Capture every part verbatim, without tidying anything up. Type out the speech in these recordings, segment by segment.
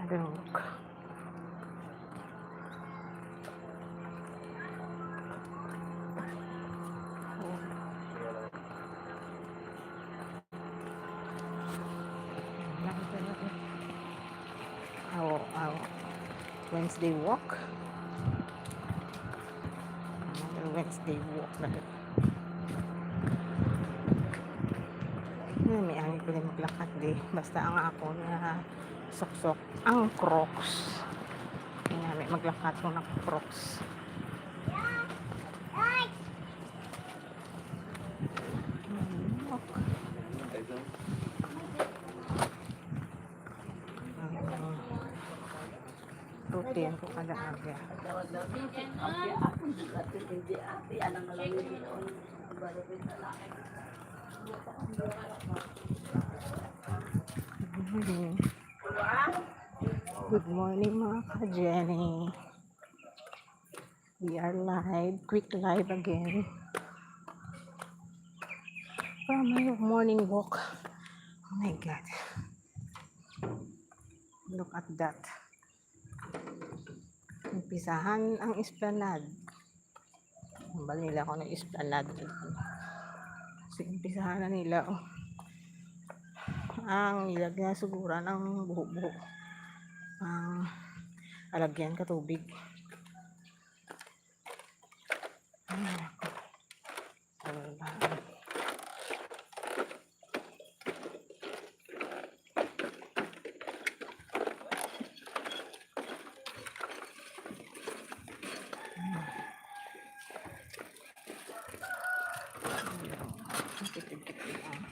Look. Aw, aw. Wednesday walk. Another Wednesday walk na rin. Ano, may angay ko din maglakad di. Basta ang ako na suksok ang Crocs. Kaya may maglakad ko ng Crocs. Routine ko kada aga. Good morning. Good morning, mga ka-Jenny. We are live, quick live again. From my morning walk. Oh my God. Look at that. Umpisahan ang esplanade. Ang bal nila ako ng esplanade. Kasi umpisahan na nila, oh. Ang ilag na suguran ang buho-buho. Ang alagyan ka tubig. Ay, nako. Wala. Ang kitid-kitid lang.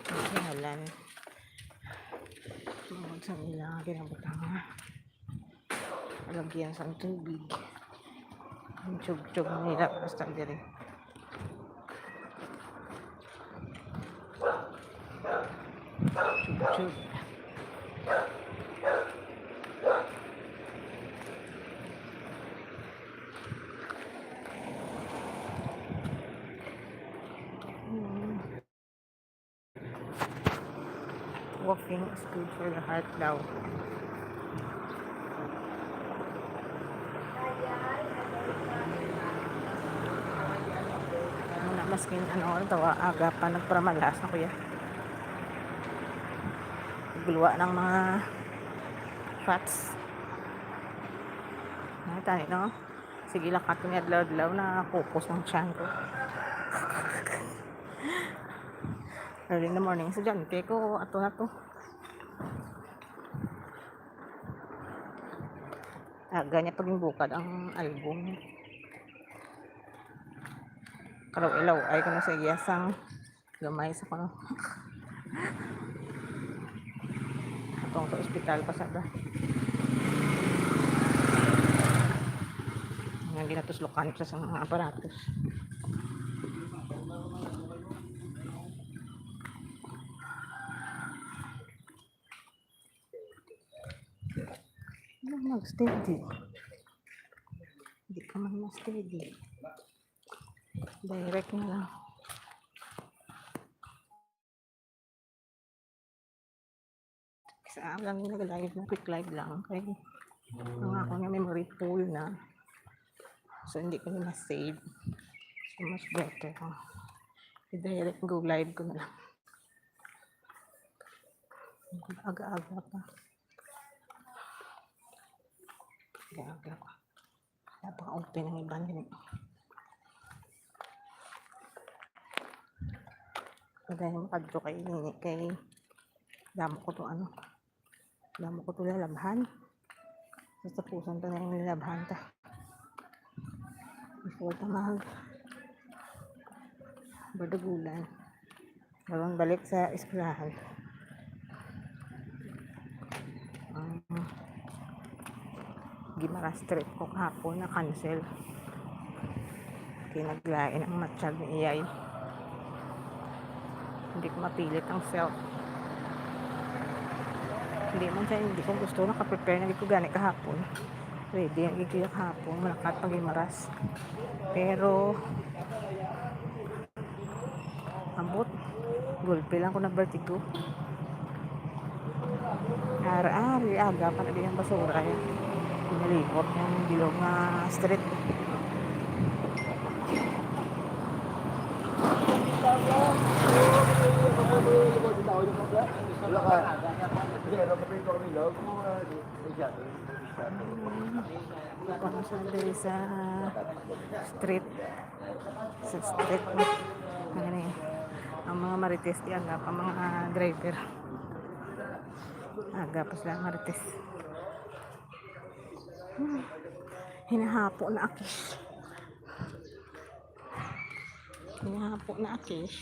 Ang dalan. Tungod sa ilang ginabutang nga alagyan sa tubig. Ang tiyog-tiyog nila basta diri. Tiyog-tiyog. Hmm. Walking is good for the heart daw. Ano na, maskin ano, tawa, aga pa nagparamalas na, kuya. Guluwa ng mga shots. Nakita niyo, no? Sige, lakat ko niya adlaw-adlaw na kupos ng tiyan ko. Early in the morning, estudyante ko, ato na to. Aga niya pag bukad ang album. Kalaw-ilaw, ay ko na sa iya sang gamay sa kuno. Atong sa ospital pa sa da. Nga ginatuslokan sa, sa mga aparatos. Ano, mag-steady? Hindi ka man mag-steady. Direct na lang. Sa lang nag-live na, quick live lang. Kay ang ako nga memory full na. So, hindi ko na ma-save. So, mas better kung i-direct go live ko na lang. Aga-aga pa. Aga-aga pa. Napaka-open ang iban din. Kaya yung kadto kay ini, kay damo ko to ano. Damo ko to lalabhan. Sa tapusan to na yung lalabhan ta. Before ta mag badagulan. Karon balik sa eskwelahan. Ang Guimaras trip ko kahapon na cancel. Kinaglain ang matsyag ni Iyay. Hindi ko mapilit ang self. Hindi man siya, hindi ko gusto, naka-prepare na gid ko gani kahapon. Ready na gid ko kahapon, malakat pa Guimaras. Pero, ambot. Gulpi lang ko na vertigo. Ar-, ari, aga pa na di ang basura, eh. Pinalimot ng bilog nga street. Kung sa diri sa street, sa street, ano ni, ang mga marites, di agap ang mga driver. Aga pa sila marites. Hmm. Hinahapo na, Akis. Hinahapo na, Akis.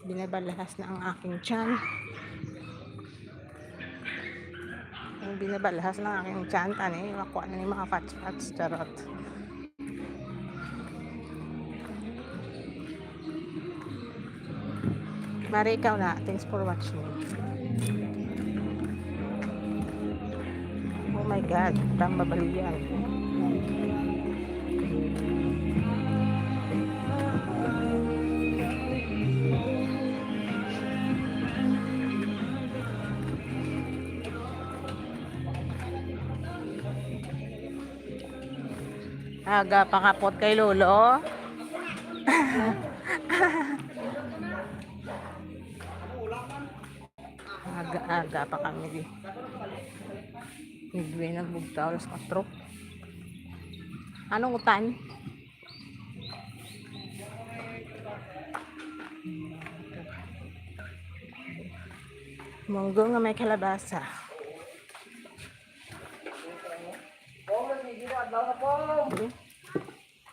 Binabalahas na ang aking tiyan. Ang binabalahas na ang aking tiyan, tani, makuha na ni mga fats-fats, charot. Mare, ikaw na. Thanks for watching. Oh my God, tambabalian. Aga pa kapot kay Lolo. Aga-aga pa kami di. Midway nagbugtaw, alas kwatro. Anong utan? Munggo nga may kalabasa.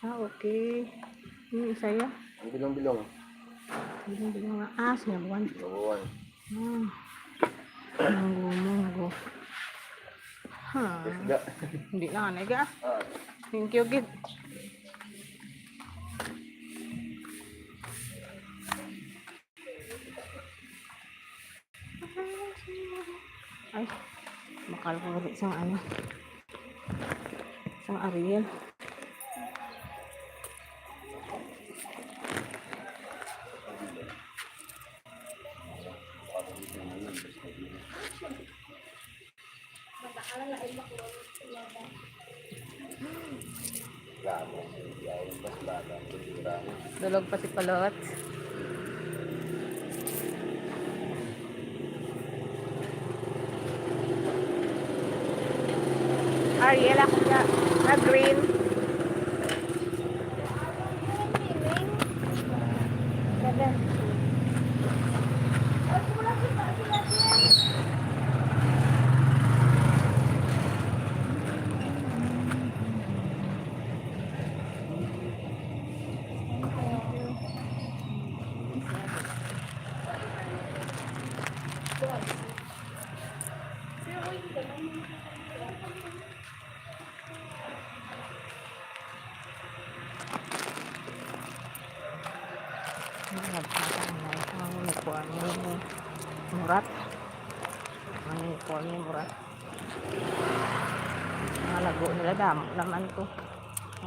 Ah, okay. Yung isa ya? Ang bilong-bilong. Bilong-bilong nga. Ah, sinabuan. Sinabuan. Ah. Munggo, munggo. Ha. Isda. Hindi na nga, naiga. Ah. Thank you, gid. Ay, bakal ko rin isang ano. Isang Ariel. Tulog pa si Palot. Ariel, ako na. Na green. Ang nagpapangay, ang uniform ni Murat. Ang uniform ni Murat. Mga lago nila, damo naman ko.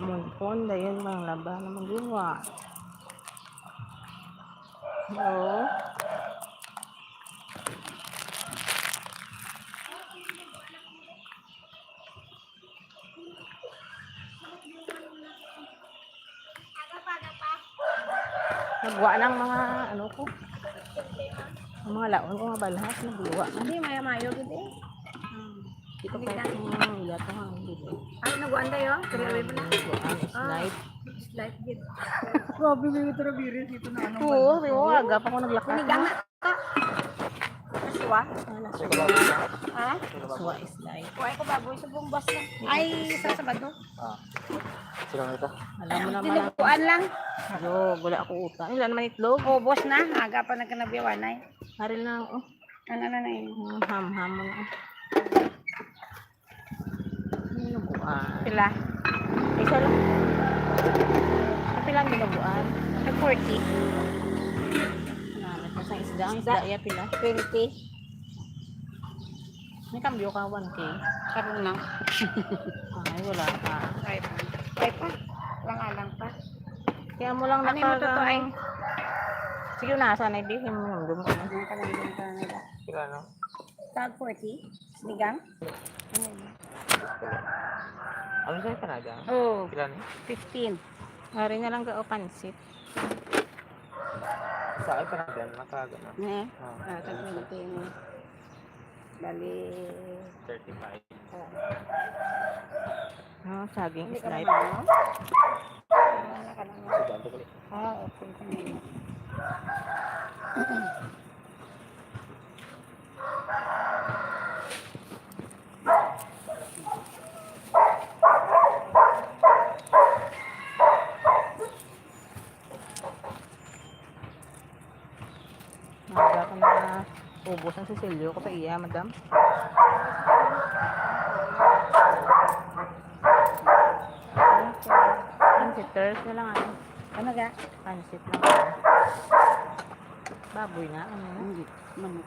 Amunpon, dayon, mga laba naman, duwa. Oo. Nagwa ng mga ano ko. Ang mga laon ko nga balhas, nagluwa. Hindi, maya-mayo gid eh. Hmm. Dito pa yung mga wala pa nga, hindi ba? Ay, nagwaan tayo? Kaya away pa na. Nagwaan, Ah, slide. Slide gid. Grabe, may utro virus dito na ano. Oo, di ba? Aga pa ako naglakad. Sinigang na to. Aswa? Wala, swa. Ha? Swa is life. Kuha ko baboy sa bumbas na. Ay, sa Sabado. Ah. Sino nga ito? Alam mo naman. Dinuguan lang. Yo, wala ako utang. Wala naman itlog. Ubos na. Aga pa nagkanabiyawanay. Haril na ako. Ano na na yun? Ang ham-ham mo na. Dinuguan. Pila? Isa lang. Pila ang dinuguan? Tag forty. Naman ko sa isda. Ang isda, iya pila? Twenty. May kambyo ka, one K? Karon lang. Ay, wala pa. Ay, ay pa. Lang alang pa. Kaya mo lang Ano yung nakagang- matutuay? Sige na, sana hindi mo nandun. Ang kalanggong ka nila. Sila, no? Tag forty? Sinigang? Ano sa'yo, panagang? Oo, Sila, no? fifteen. Ngari na lang ga o pansit. Sa akin, panagang, nakagano. Ne? Ah, Ah, tag twenty mo. Bali, thirty-five. ah, Oh, saging hindi is ka life. naman, no? Wala ka lang. Sa daan, tuloy. Ah, okay. Maaga ka na ubos ang sisilyo ko sa iya, madam. Pansiters na lang, ano. Ano ga? Pansit lang. Baboy na, ano na. Hindi. Manok.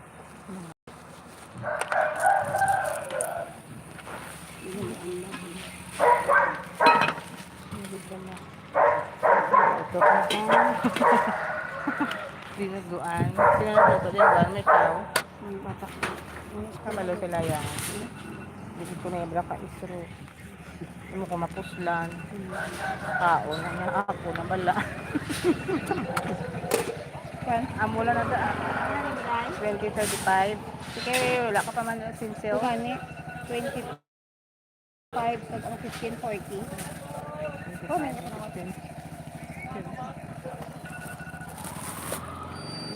Yun ang baboy. Hindi ba na? Ito pa. Dinuguan. Sino nagluto? Dinuguan, may tao. Ang batak. Ang Kabalo sila yan. Hindi ko na yung ka isro. Ano ko mapuslan. Tao na niya ako na bala. Kwan? Amo lang na ta. Twenty thirty-five. Sige, wala ka pa man sinsyo. Gani, twenty-five sa ang fifteen forty. Oh, may naman.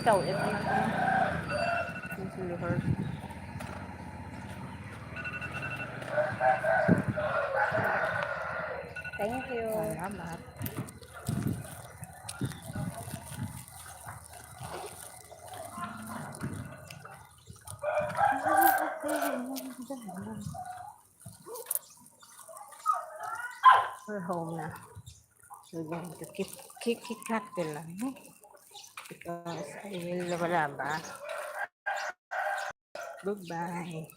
Ikaw, ito na ito. Sinsyo rehearse. Thank you. Salamat. We're home na. We're going to keep, keep, keep cut lang, no? Because I will labalaba. Goodbye.